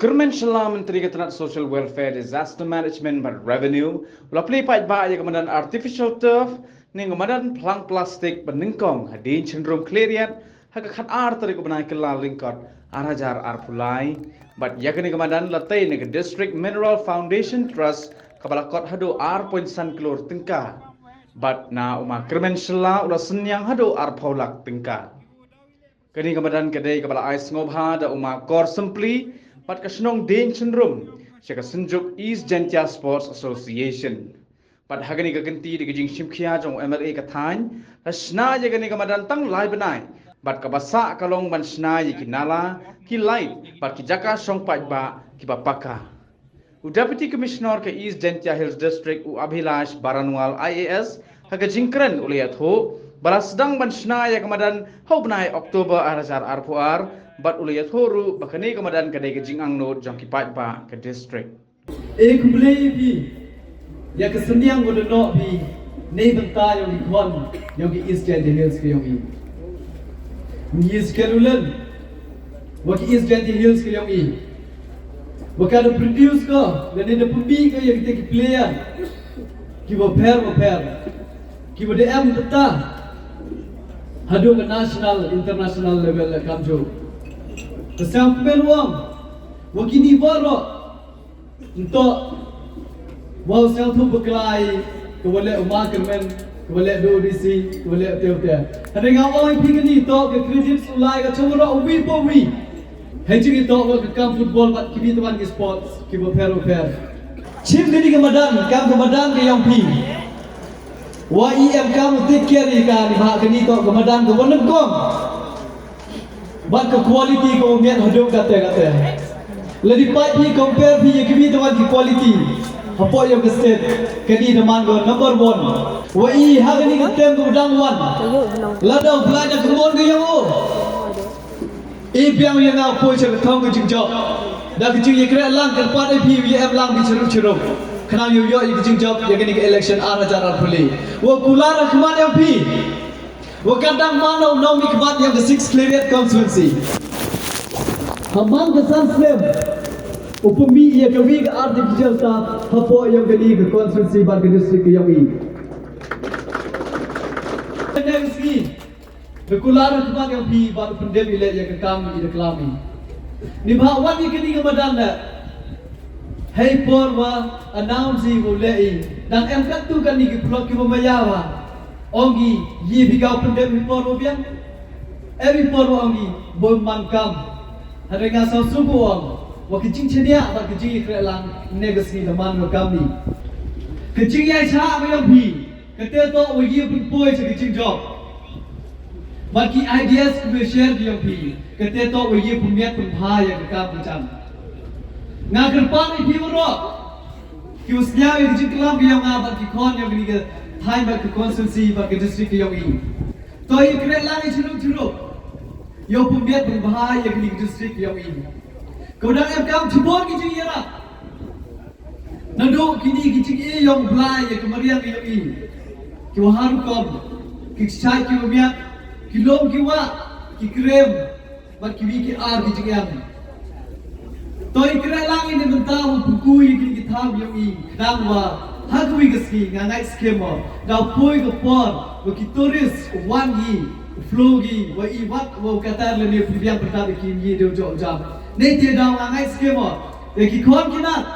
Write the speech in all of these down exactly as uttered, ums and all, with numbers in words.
Kyrmen shylla, Myntri ka tnat Social Welfare, Disaster Management bad Revenue u la plie paidbah ïa ka madan artificial turf ne ka madan phlang plastik ba nyngkong ha Dien Chynrum Khliehriat ha ka khatar tarik u bnai Kyllalyngkot ar hajar arphew lai. Bad ïa kane ka madan la tei na ka District Mineral Foundation Trust kaba la kot haduh ar point san klur tyngka. Bad na u ma Kyrmen shylla u la synñiang haduh arphew lak tyngka. Kane ka madan ka dei kaba la ai sngewbha da u ma Kor Sympli bad ka shnong Dien Chynrum sha ka Synjuk East Jaintia Sports Association. Bad ha kane ka kynti da ka jingshimkhia jong u M L A ka thaiñ, la shna ïa kane ka madan tang lai bnai. Bad kaba sah ka long ban shna ïa ki nala, ki light bad ki jaka shong paidbah kiba paka. U Deputy Commissioner ka East Jaintia Hills District, u Abhilash Baranwal I A S, ha ka jingkren u la ïathuh ba la sdang ban shna ïa ka madan ha u bnai October ar hajar arphew ar, bad u la ïathuh ruh ba kane ka madan ka dei ka jingangnud jong ki paidbah ka district. E khublei ïa phi ïa ka synñiang ba don noh phi na ka bynta ïa ki khon ïa ki East Jaintia Hills ka ïong i. Ngi sngewthuh len wa ki East Jaintia Hills ka ïong i, wa ka da produce ko lane da pynmih ko ïa kita ki player kiba pher ba pher, kiba da em bynta haduh ka national, international level la kamjooh. Ka sngewthuh wan wa kini baroh nto wa u sngewthuh bakla ïa ka wa leh u ma Kyrmen, ka wa leh u D C, ka wa leh u te u te. Hynrei nga ong ïa phi kani to ka credit u lai ka chong ro wi po wi. Hei jingïatoh wa ka kam football bad ki bit wan ki sports kiba pher ba pher. Shim kani ka madan kam ka madan ka ïong phi. Wa i em kam u take care ïa ka ni ba kani to ka madan ka wa nyngkong. Bad ka quality ka u miat haduh kate kate. Lada phi compare phi ïa ki bit wan ki quality hapoh ïong ka state, kani da man ka number one. Wa i ha kani ka tem ka dang wan. Lada u Blai da ka mon ka ïong u. I biang ïa nga poi sha ka thong ka jingjop. Da ka jingïakhreh lang kyrpad ïa phi ïa em lang bishru bishru. Khnang ïoh ïoh ïa ka jingjop ïa kani ka election ar hajar arphew lai. Wa kular ha khmat ïa phi. Wa ka dang man u nongmihkhmat ïa ka six Khliehriat constituency. Ha man ka san snem u pynmih ïa ka wi ka artificial turf hapoh ïa kani ka constituency bad ka district ka ïong i. Kane ka sngi da kular ha khmat ïong phi bad u pyndem i leh ïa ka kam i da klam i. Ni ba wan i kani ka madan leh. Hei por wa announce i u leh i. Dang em katto katne ki paralok kiba maya wa ong i ïa phi ka u pyndem i por wa biang. Em i por wa ong i ba man kam. Hynrei nga sngewsuk u ong wa ka jingshaniah bad ka jingïakhreh lang ne ka sngi da man wa kam ni. Ka jingïaishah ka ïong phi. Kate toh wa ïa pynpoi sha ka jingjop. Bad ki ideas kiba share ki ïong phi. Kate toh wa ïa pynmiat pynbha ïa ka kam ka jam. Nga kyrpad ïa phi baroh. Ki wa sñiaw ïa ka jingklam ka ïong nga bad ki khon ïong kani ka thaiñ bad ka constituency bad ka district ka ïong i. To ïa kren lang ïa chirup chirup. Ïa pynmiat pynbha ïa kani ka district ka ïong i. Ka wa dang em kam chibun ki jingïarap. Naduh kini ki jingïong Blai ïa ka mariang ïa i. Ki wa ha rukom, ki kshai ki wa miat, ki lum ki wa, ki krem, bad ki wi ki ar ki jingïong. To i kren lang i ne mynta wa pynku ïa kini ki tham ïa i, kdang wa ha ka wi ka sngi nga ngait skhem mo, da poi ka por wa ki tourist wan i, flow i, wa i wat wa u Qatar lane pynbiang pyntat ïa ki ngi deu jok jam. Ne te da nga ngait skhem mo, ïa ki khon ki nat.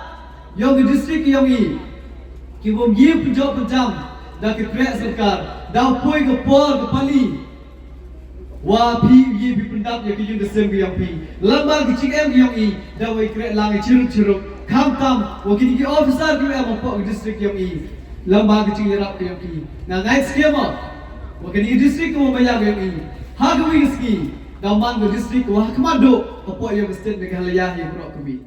Ïong ka district ïong i. Ki bym ïa pynjop pynjam da ka kreh sorkar. Da poi ka por ka pali. Wa phi ïa phi pyndap ïa ka ïung ka sem ka ïong phi. Lamba ka jingem ka ïong i. Da wei kreh lang i chirup chirup. Khamtam wa kini ki officer ki em hapoh ka district ïong i. Lamba ka jingïarap ka ïong i. Nga ngait skhem wa kini ki district ka wa maya ka ïong i. Ha ka wi ka sngi. Da man ka district ka wa ha khmat duh hapoh ïong ka state Meghalaya ïa ka rok ka wi.